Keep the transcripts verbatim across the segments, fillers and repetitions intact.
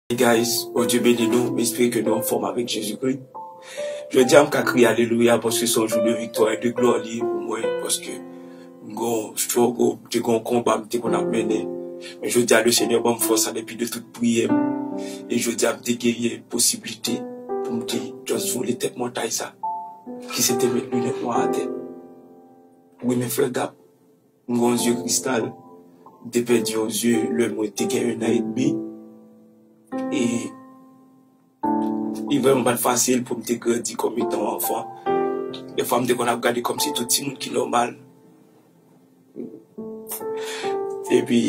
Hey guys, Bondye beni nou. M espere ke nou anfòm avèk Jezikri. Jodi a, m ka kriye alelouya paske se yon jou de viktwa e de glwa li ye pou mwen, paske m gon struggle, m te gon konba m te konn ap mennen. Men jodi a, Lesenyè ban m fòs sa depi de tout priyè m. E jodi a, m te genyen posiblite pou m te just vole tèt montay sa, ki se te met linèt nwa atè. Wi, men frè Gab, m gon zye kristal. M te pèdi yon zye lè mwen te gen un an edmi. E li vrèman pa t fasil pou m te grandi kòm etan yon anfan. Defwa, m te konn ap gade kòmsi tout timoun ki nòmal. Epi,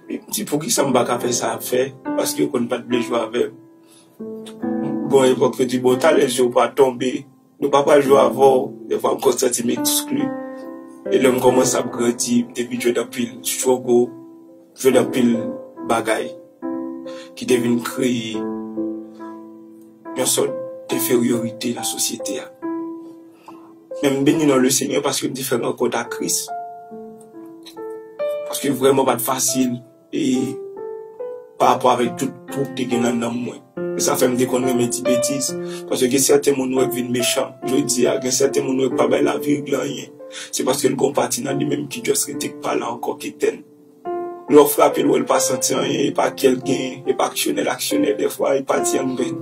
epi m di, poukisa m pa ka fè sa ap fè? Paske yo konn pa t vle jwe avè m. Bon, epòk yo di, bon, talè zye w pa tonbe, nou pa pral jwe avè w. Defwa, m konn santi m ekskli. E lè m kòmanse ap grandi, m te vin jwenn anpil struggle, jwenn anpil bagay ki te vin kreye yon sòt denferyorite nan sosyete a. Men m beni non Lesenyè paske m te fè rankont ak Kris. Paske vrèman pa t fasil e pa rapò avèk tout twou k te gen nan nanm mwen. E sa fè m te konn renmen di betiz. Paske gen sèten moun ou wè k vin mechan jodi a, gen sèten moun ou wè k pa bay lavi règle anyen. Se paske l gon pati nan li menm ki just rete k pa la ankò, ki etèn. Lè w frape l, w wè l pa santi anyen, e pa kè l genyen, e pa aksyonè l aksyonè, defwa e pati an grenn.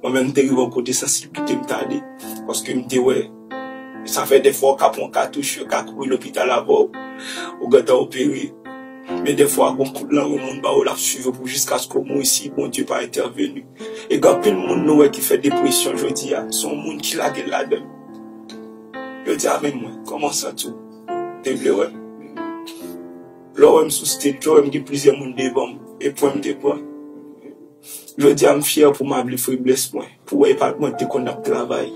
Mwen menm, m te rive yon kote sansiblite m t ale, paske m te wè, sa fè defwa w ka pran katouch, yo ka kouri lopital avè w, ou gentan opere. Men defwa, gon kout lanren moun ba w, l ap swiv ou pou jiskaske w mouri si Bondye pa entèveni. E gen anpil moun nou wè ki fè depresyon jodi a, se yon moun ki lage l ladan l. Yo di, "A, men mwen, kòman w santi w? Te vle wè m?" Lè w wè m sou stage, lè w wè m gen plizyè moun devan m, e pwen m te pran. Jodi a, m fyè pou m avle feblès mwen, pou wè e pa t mwen k te konn ap travay.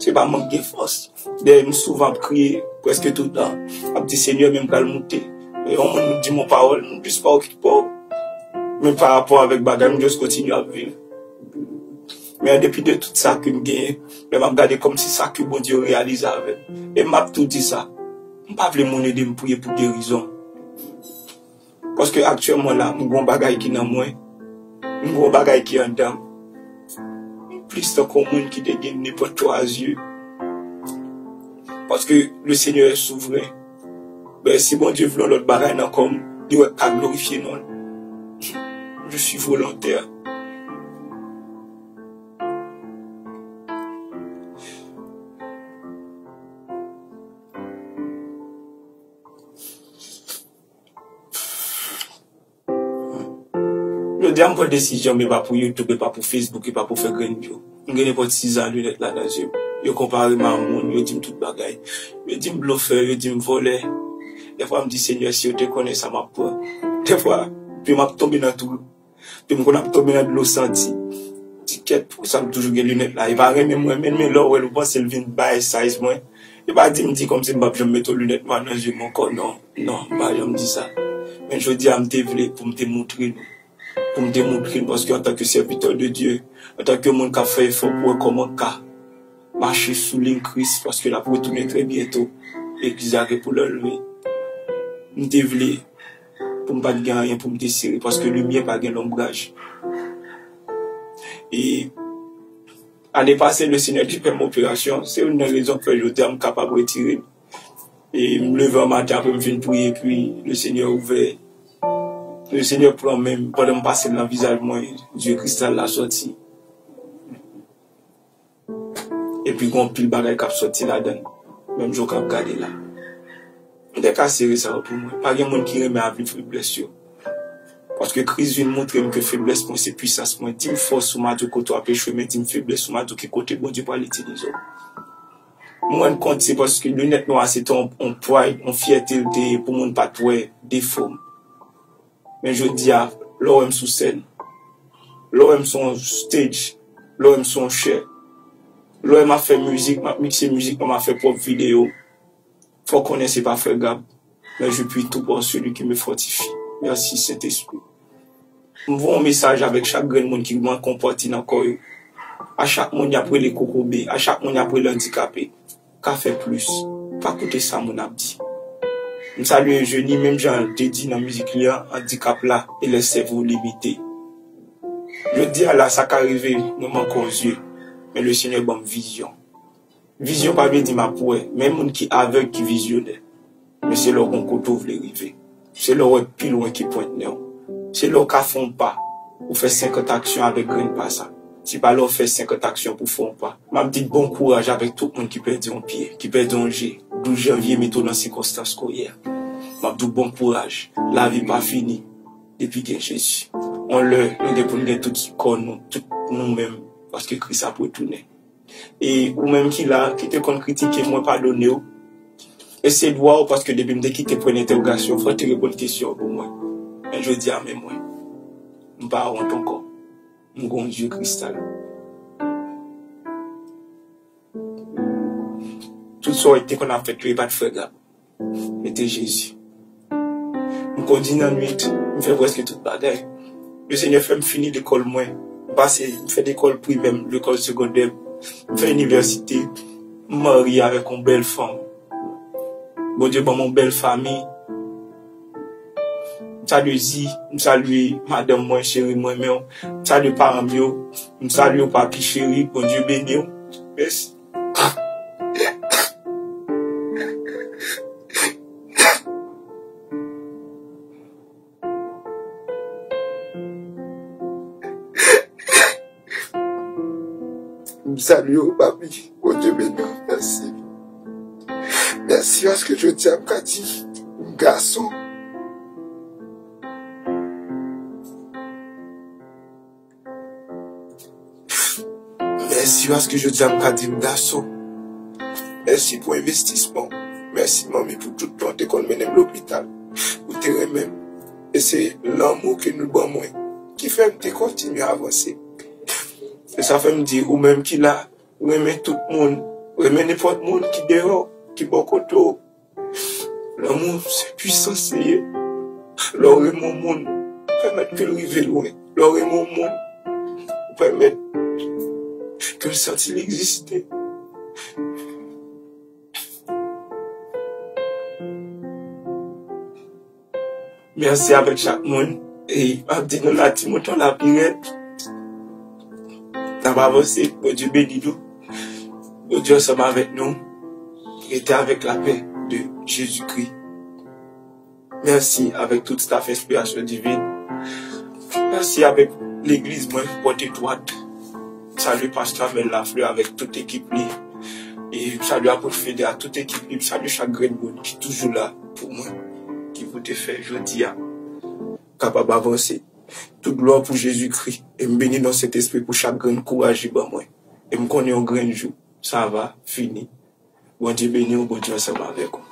Se pa mank gen fòs. Dèyè m souvan ap kriye, prèske toutan. Ap di, "Senyè, men m pral moute." E yon moun di m yon pawòl, m jis pa okipè w. Men pa rapò avèk bagay, m jis kontinye ap viv. Men an depi de tout sa ke m genyen, lè m ap gade kòmsi sa ke Bondye reyalize avè m. E m ap tou di sa, m pa vle moun ede m priye pou gerizon. Paske aktyèlman la, m gon bagay ki nan mwen, m gon bagay ki anndan m. M plis tankou yon moun ki te gen nenpòt twa zye. Paske le Seigneur est souverain. Ben, si Bondye vle yon lòt bagay nan kò m, li wè k ka glorifye non l. Je suis volontaire. Jodi a, m pran desizyon, men pa pou YouTube, e pa pou Facebook, e pa pou fè grenn view. M gen nenpòt sizan linèt la nan zye m. Yo konpare m a moun, yo di m tout bagay. Yo di m blofè, yo di m vòlè. Dèfwa, m di, Senyè, si yo te konnen sa m ap pran. Dèfwa, pye m ap tonbe nan twou. Pye m konn ap tonbe nan dlo santi. Ti kèt, poukisa m toujou gen linèt la? E pa renmen m renmen l, men lè w wè l, ou panse l vin bay size mwen. E pa di m di kòmsi m p ap janm mete yon linèt nwa nan zye m ankò, non. Non, m pa janm di sa. Men jodi a, m te vle pou m te moutre nou. Pou m te moutre nou, paske antanke sèvitè de Dye, antanke moun k ap fè efò pou wè kòman ka mache sou liy Kris, paske l ap retounen trè byento. Legliz la gen pou lè l leve. M te vle pou m pa t gen anyen pou m te sere, paske limyè pa gen lonbraj. E ane pase, le Senyè te fè m operasyon. Se youn nan rezon k fè jodi a m kapab retire l. E m leve an maten apre m fin priye, epi le Senyè ouvè. Le Senyè pran men m pandan m pase l nan vizaj mwen, zye kristal la sòti. Epi gon anpil bagay k ap sòti ladan l, menm jan w k ap gade la. M te ka sere sa yo pou mwen. Pa gen moun ki renmen avle feblès yo. Paske Kris vin montre m ke feblès mwen se pwisans mwen. Di m fòs ou m a di w kote w ap echwe, men di m feblès ou m a di w ki kote Bondye pral itilize w. M rann kont se paske linèt nwa se te yon, yon pride, yon fyète l te ye pou moun pa t wè defo m. Men jodi a, lè w wè m sou sèn, lè w wè m sou yon stage, lè w wè m sou yon chè, lè w wè m ap fè mizik, m ap mikse mizik mwen, m ap fè pwòp videyo, fò w konnen se pa frè Gab, mais je puis tout par celui qui me fortifie. Merci, Saint-Esprit. M voye yon mesaj avèk chak grenn moun ki manke yon pati nan kò yo. A chak moun y ap rele kokobe, a chak moun y ap rele andikape, ka fè plis. Pa koute sa moun ap di. M salye Eugénie, menm jan l te di nan mizik li an, andikap la e lè sèvo limite. Jodi a la, sa ka rive, mwen manke yon zye, men Lesenyè ban m vizyon. Vizyon pa vle di m ap wè, men moun ki avèg ki vizyonè. Men se lè w gon kote w vle rive. Se lè w wè pi lwen ki pwent nen w. Se lè w ka fè yon pa, ou fè senkant aksyon avèk grenn pa sa. Se pa lè w fè senkant aksyon pou fè yon pa. M ap di bon kouraj avèk tout moun ki pèdi yon pye, ki pèdi yon je. Douz janvye mete w nan sikonstans ke w ye a. M ap di w bon kouraj. Lavi pa fini depi gen Jezi. Yon lè, nou gen pou n gen tout kò nou, tout nou menm, paske Kris ap retounen. E ou menm ki la, ki te konn kritike m, mwen padone w. E se dwa w, paske depi m te kite pwen entèwogasyon, fò w te reponn kesyon an pou mwen. Men jodi a, men mwen. M pa wont ankò. M gon zye kristal. Tout sa w te konn ap fè yo, e pa t fè grap. Mete Jezi. M kondi nan nwit, m fè prèske tout bagay. Lesenyè fè m fini lekòl mwen. M pase, m fè lekòl primè m, lekòl segondè m. M fè inivèsite. M marye avèk yon bèl fanm. Bondye ban m yon bèl fanmi. M salye Zi, m salye madanm mwen, cheri mwen, men m salye paran m yo. M salye w, papi cheri, Bondye beni w. Mèsi. M salye w, papi. Bondye beni w. Mèsi. Mèsi paske jodi a m ka di m gason. Mèsi paske jodi a m ka di m gason. Mèsi pou envestisman w. Mèsi, manmi, pou tout tan w te konn mennen m lopital. Ou te renmen m. E se lanmou ke nou ban mwen ki fè m te kontinye avanse. E sa fè m di, ou menm ki la, renmen tout moun, renmen nenpòt moun ki deyò, ki bò kote w. Lanmou se pwisans li ye. Lè w renmen yon moun, ou pèmèt ke l rive lwen. Lè w renmen yon moun, ou pèmèt ke l santi l egziste. Mèsi avèk chak moun. E m ap di nou la, Ti Mouton la pi rèd. N ap avanse. Bondye beni nou. Bondye ansanm avèk nou. Rete avèk lapè de Jezikri. Mèsi avèk tout staff Enspirasyon Divin. Mèsi avèk legliz mwen, Pòt Etwat. M salye pastè Amel Lafleur avèk tout ekip li. E m salye apot Fede a, tout ekip li. M salye chak grenn moun ki toujou la pou mwen, ki pou te fè jodi a kapab avanse. Tout glwa pou Jezikri. E m beni non Sentespri pou chak grenn kouraj li ban mwen. E m konnen yon grenn jou, sa va fini. Bondye beni w, Bondye ansanm avèk ou.